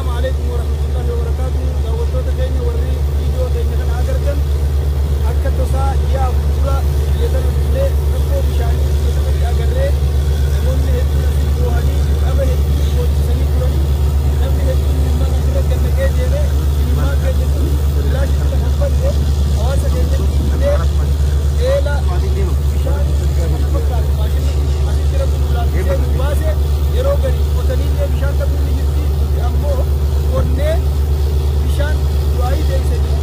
Assalaamu alaikum warahmatullahi wabarakatuh. Daawwattoota keenya warri viidiyoo keenya kana agartan, akka tasaa ji'a 4 dura biyya tana dhufnee rakkoo bishaanii biyya sanatti agarree, namoonni hedduun asitti boohanii qaba hedduu boochisanii turanii, namni hedduun ilmaan asirra gannaqee deemee, ilmaan keenya sun bilaashitti lafa banne hawaasa keenyatti himnee, eela bishaanii kana fakkaatu maashinni asitti rabbi nu laaffisee nu baase. Yeroo gadi qotaniillee bishaan dhabuun ni jirti. Nuti ammoo qonnee bishaan du'aayii deeysanii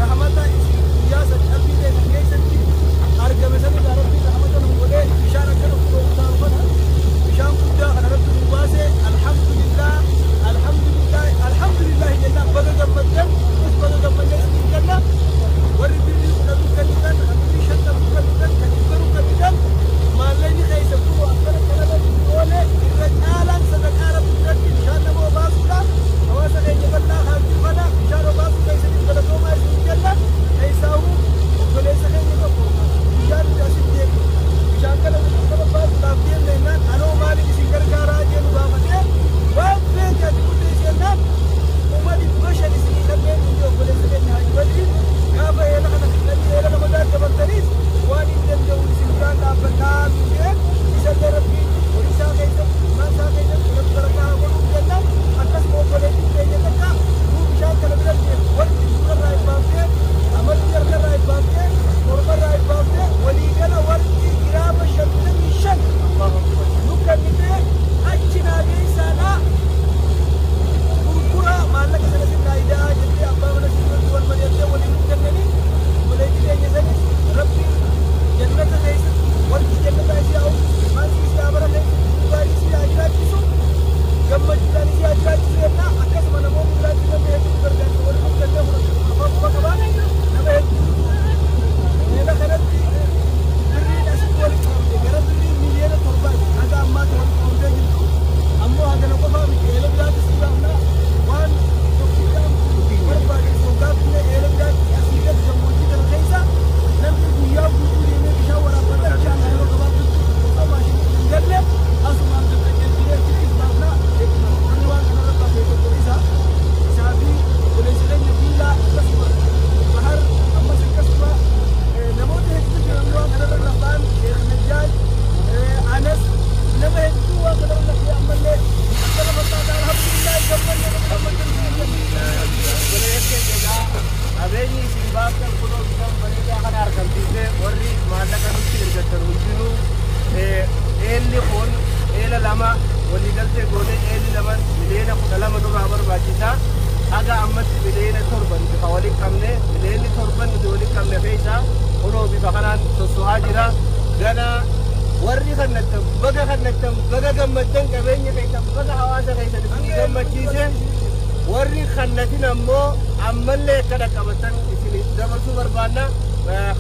rahmata isin guyyaa san qalbii teessan keessatti argame sanirraa Rabbi rahmata nu godhee bishaan akkana utaalu kana, bishaan guddaa kana Rabbi nu baase. Alhamdulillah, alhamdulillah, alhamdulillah jennaan. Baga gammaddan, nus baga gammadne isiniin jenna. Warri birrii 10 kennitan, kan birrii 50 kennitan, kan 100 kennitan, maallaqni keessa kun akkana kanarratti oole. Irra caalaan sadaqaa Rabbi biratti bishaan nama obaasuudha. Hawaasa keenya bal'aa kaan jiru kana bishaan obaasuu keessaniif galatoomaa isiniin jenna. Keessaahuu obboleessa keenya tokko guyyaa nuti asitti deemnu bishaan kana akkana baasuudhaaf deemne jennaan, "Anoo maaliif isin gargaaraa?" jedhu gaafatee, waan feete ati murteessi jennaan, 500,000 isinii kanneen nuti obboleessa keenya Haji Badriin gaafa eela kana fixanii eela nama dabartaniis waan hin danda'u isin biraan dhaabbannaa nu jeen. Isallee Rabbiin horii isaa keessatti, ilmaan isaa keessatti Rabbi barakaa haa godhuuf jenna. Akkasuma obboleettiin keenya takka nuu bishaan kana bira deemu warqii suurarraa ibbaaftee, amartii harkarraa ibbaaftee, mormarraa ibbaaftee, waliigala warqii giraama 55 nu kennitee, achi naa geessaadhaa gurgura, maallaqa sana sirraa ida'aa jettee abbaa mana sirriitti wal mari'attee waliin nu kennanii. Obboleettii keenya sanis Rabbiin jannata keessatti warqii jannataa isii haa uwwisu, ilmaan isii haa barakeessu, gaarii isii haa jiraachisu, gammachuudhaan isii haa jiraachisu jenna. Akkasuma namoonni biraatti namni hedduun gargaarsa warri nu kennee afaan quba qaba. Nama hedduutu eela kanatti birriin asitti walitti qabamte gara birrii miliyoona 7ti haga ammaatti walitti qabamtee jirtu. Ammoo hagana qofaa miti, eela biraattis ni baafna. Waan tokkichaan barbaade waggaa finne eela biraatti asii gad gammoojjii kana keessa namni guyyaa guutuu deemee bishaan waraabbata. Bishaan yeroo gabaabdutti osoo maashinii hin galle asumaan qaqqajeelchinee achittis baafna. Namni waan kanarra baafee tokko isa isaa fi obboleessi keenya Fiilaa, akkasuma Bahar, ammas akkasuma namoota hedduu jiran waan kanarra lafaan Sheekh Najjaaj, Anas, nama hedduu waan kanarra lafee ammallee akkana fakkaata. Alhamdulillah, gammanne, nama gammaddan. Obboleeyyan keenya, egaa qabeenyi isin baaftan kunoo bishaan bareedaa kana argamsiisee. Warri maallaqa nutti ergattan hundinuu, eelli kun eela lama waliigaltee goonee, eelli laman miliyoona 12 nurraa barbaachisa. Haga ammatti miliyoona 7 nuti ka waliin qabne. Miliyoonni 7 nuti waliin qabne keessaa kunoo bifa kanaan sosso'aa jira. Gana warri kannattan baga kannattan, baga gammaddan, qabeenya keessan baga hawaasa keessan isin gammachiise. Warri kannatin ammoo ammallee akka dhaqqabatan isin dabarsuu barbaanna.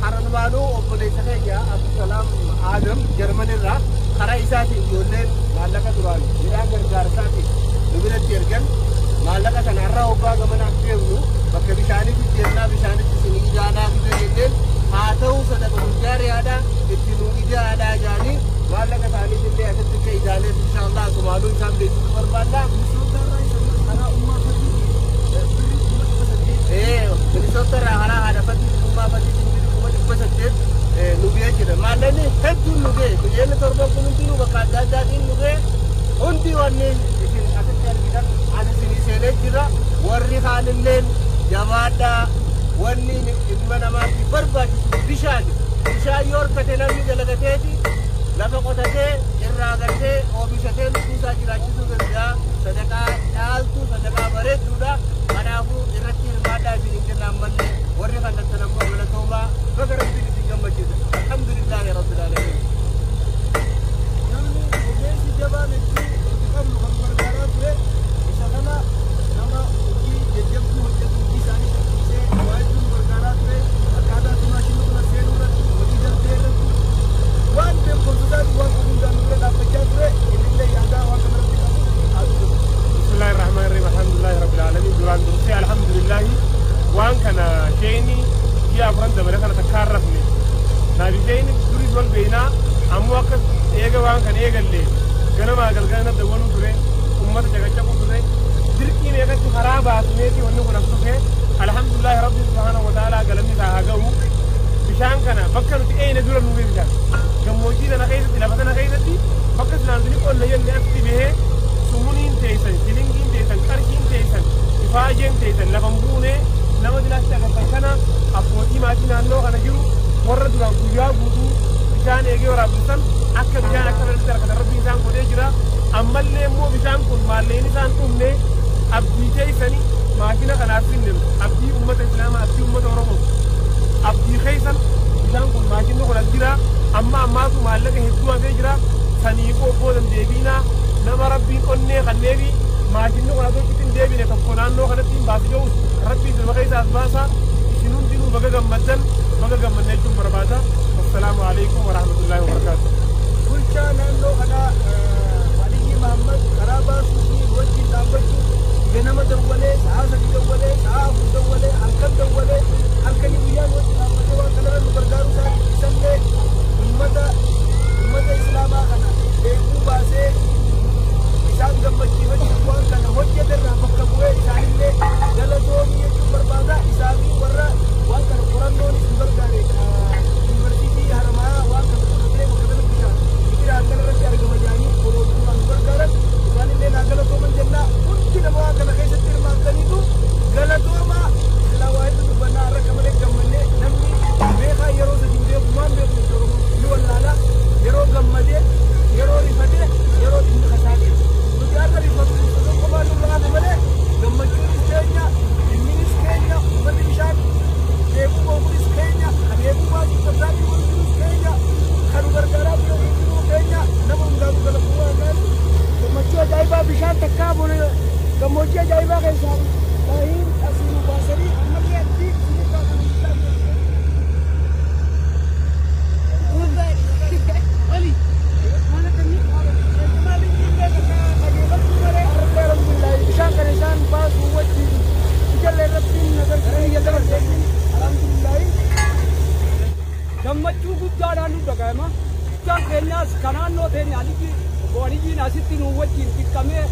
Haranumaanuu obboleessa keenya Abdusalaam Aadam Jarman irraa karaa isaatiin ijoolleen maallaqa duraan midhaan gargaarsaatiin nu biratti ergan, maallaqa sana har'a hoggaa gamanaaf deemnu bakka bishaanitti deemnaa, bishaanitti isin ijaanaa fida jenneen, haa ta'u, sadaqa jaariyaadha, itti nu ijaadhaa jaanii maallaqa isaaniitillee asitti akka ijaaneef inshaallah asumaanuu isaan beeksisuu barbaanna. Karaa ummaa fatii birrii 800,000. Minisoota irraa karaa haadha fatii, ummaa fatii, 800,000 nu ga'ee jira. Maallaqni hedduun nu ga'e. Miliyoonni 7 kun hundinuu bakka adda addaatiin nu ga'e. Hundi wanni isin asitti argitan ani isinii seenee jira. Warri kaanilleen jabaadhaa. Wanni ilma namaatti barbaachisu bishaani. Bishaan yoo harkate namni dalagateeti lafa qotatee irraa gartee oomishatee lubbuu isaa jiraachisuu danda'a. Sadaqaa caaltuu, sadaqaa bareedduudha. Kanaafuu irratti hirmaadhaa isiniin jenna ammallee. Warri kannattan ammoo galatoomaa, baga Rabbiin isin gammachiise. Alhamdulillaahi rabbil aalamiin. Namni ogeessi jabaan hedduu itti qabnu kan gargaaraa ture isa kana, nama hojii jajjabduu hojjetu, hojii isaanii shakkisee waa hedduu nu gargaaraa ture. Akkaataa itti maashinni kun seenuu irratti, hojii darbee irratti, waan beekumsa isaatii waan qabu hundaan nu bira dhaabbachaa ture. Innillee yaadaa waan kana irratti qabu haa dubbatu. بسم الله الرحمن الرحيم، الحمد لله رب العالمين. Duraan dursee alhamdulillah, waan kana sheeni ji'a 4 dabale kana takkaan rafne. Naafi sheeni duris wal beeynaa, ammoo akka eega waan kana eegalle ganamaa galgala dawwaluu ture, ummata caqacaqu ture. meeqatti karaa baasneeti wanni kun as dhufe. Alhamdulillahi rabbi subhaanahu wa ta'ala galanni isaa haa ga'u. Bishaan kana bakka nuti eeyne dura nuufee bishaan gammoojjii tana keessatti lafa tana keessatti bakka silaa nuti qonna jenne asitti bahee sumuniin teessan, shilingiin teessan, qarshiin teessan, ifaajeen teessan lafa hin buune. Nama dilaatti agartan kana abbootii maatii naannoo kana jiru warra duraan guyyaa guutuu bishaan eegee waraabbisan akka bishaan akka fedhatti argatan rabbiin isaan godhee jira. Ammallee immoo bishaan kun maalleen isaan dhumne abdii teessanii maashina kanaaf finne, abdii ummata islaamaa, abdii ummata oromoo, abdii keessan bishaan kun maashinni kun as jira. Amma ammaatu maallaqa hedduu hafee jira. Saniifuu obbootan deebiinaa nama rabbiin onnee kanneefi maashinni kun asoo hin deebine tokko naannoo kanatti hin baasi jiru rabbi isin keessa as baasa. Isin hundinuu baga gammaddan, baga gammadne jechuun barbaada. Assalaamu alaikum warahmatullaahi wabarakaatu. Bulchaa naannoo kanaa Aliyyi Mahammad karaa baasuu fi wajjin dhaabbachuu ganama dawwalee, sa'a 3 dawwalee, sa'a 4 dawwalee, halkan dawwalee, halkanii guyyaan wajjin dhaabbatee waan kanarra nu gargaaruu isaa isallee ummata islaamaa kana beekuu baasee isaan gammachiifachuuf waan kana hojjete irraa bakka bu'ee isaanillee galatoomii jechuun barbaada. Isaa fi warra waan kana qorannoon isin gargaare yuunivarsiitii Haramayaa waan kana qoratee bakka kana bishaan biqilaa kana irratti argama jedhanii qorootuudhaan nu gargaaran isaanillee naa galatooman jennaa. Hundi nama waan kana keessatti hirmaattaniitu galatoomaa. Silaa waa hedduu dubbannaa har'a akka malee gammannee namni beekaa yeroo sadi hin beeku waan beeku miti Oromoon ni wallaala yeroo gammadee, yeroo rifatee, yeroo dhimmi kasaaqee. Nuti har'a rifatu tokko nurra hafe malee gammachuunis keenya, dhimminis keenya, uummanni bishaan deebuu bookunis keenya, kan deebuu baasuu tattaaffii godhuunis keenya, kan nu gargaaraa ture hundinuu keenya, nama hundaanuu galatoomuu haa ta'an. Gammachuu ajaa'ibaa bishaan takkaa bone gammoojjii ajaa'ibaa keessaa bahiin asii nu baasanii ammallee achi sinirraa kan hojjetaa jiran. Bishaan kana isaan baasuu wajjin ijallee rabbiin nagarsiisuu alhamdulillahi. Gammachuu guddaadhaan nu dhaga'ama. Guddaan keenyaas kan naannoo teenya Aliyyi obbo Aliyyiin asitti nu wajjin dhiqqamee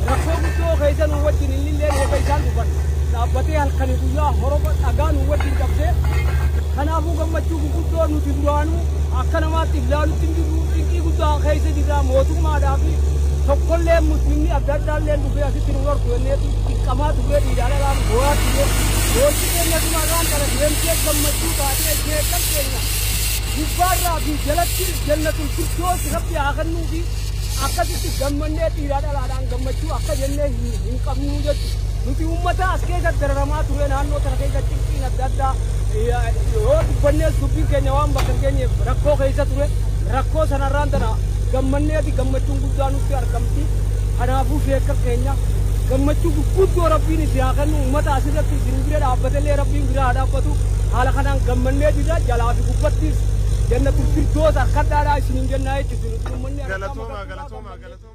rakkoo guddoo keessa nu wajjin innillee eega isaan dhufan dhaabbatee halkanii guyyaa horofa dhagaa nu wajjin cabsee. Kanaafuu gammachuu guguddoo nuti duraanuu akka namaatti ilaalutti hin jirru xiqqii guddaa keessa jirra. Mootummaadhaa fi tokkollee muslimni adda addaallee dhufee asitti nu hortu jennee xiqqamaa turre, dhiiraa dhalaan boo'aa turre. Boolli keenya dhumarraan kana deemtee gammachuu taatee jeeqan keenya gubbaarraa fi jalatti jannatul firdoos rabbi haa kennuu fi akkasitti gammannee dhiiraa dhalaadhaan gammachuu akka jennee hin qabnu jechuudha. Nuti uummata as keessatti dararamaa ture naannoo kana keessa cinqiin adda addaa yoo dubbannees dubbiin keenya waan bakka hin geenyeef rakkoo keessa ture. Rakkoo sanarraan tana gammanneeti gammachuun guddaa nutti argamti. Kanaafuu sheekka keenya gammachuu guguddoo rabbiin isin haa kennu. Uummata asirratti isin bira dhaabbatellee rabbiin bira haa dhaabbatu. Haala kanaan gammannee jira jalaa fi gubbattis jannatul firdoos harkadhaadhaa isiniin jennaa jechuudha. Uummanni Galatoomaa, galatoomaa, galatoomaa.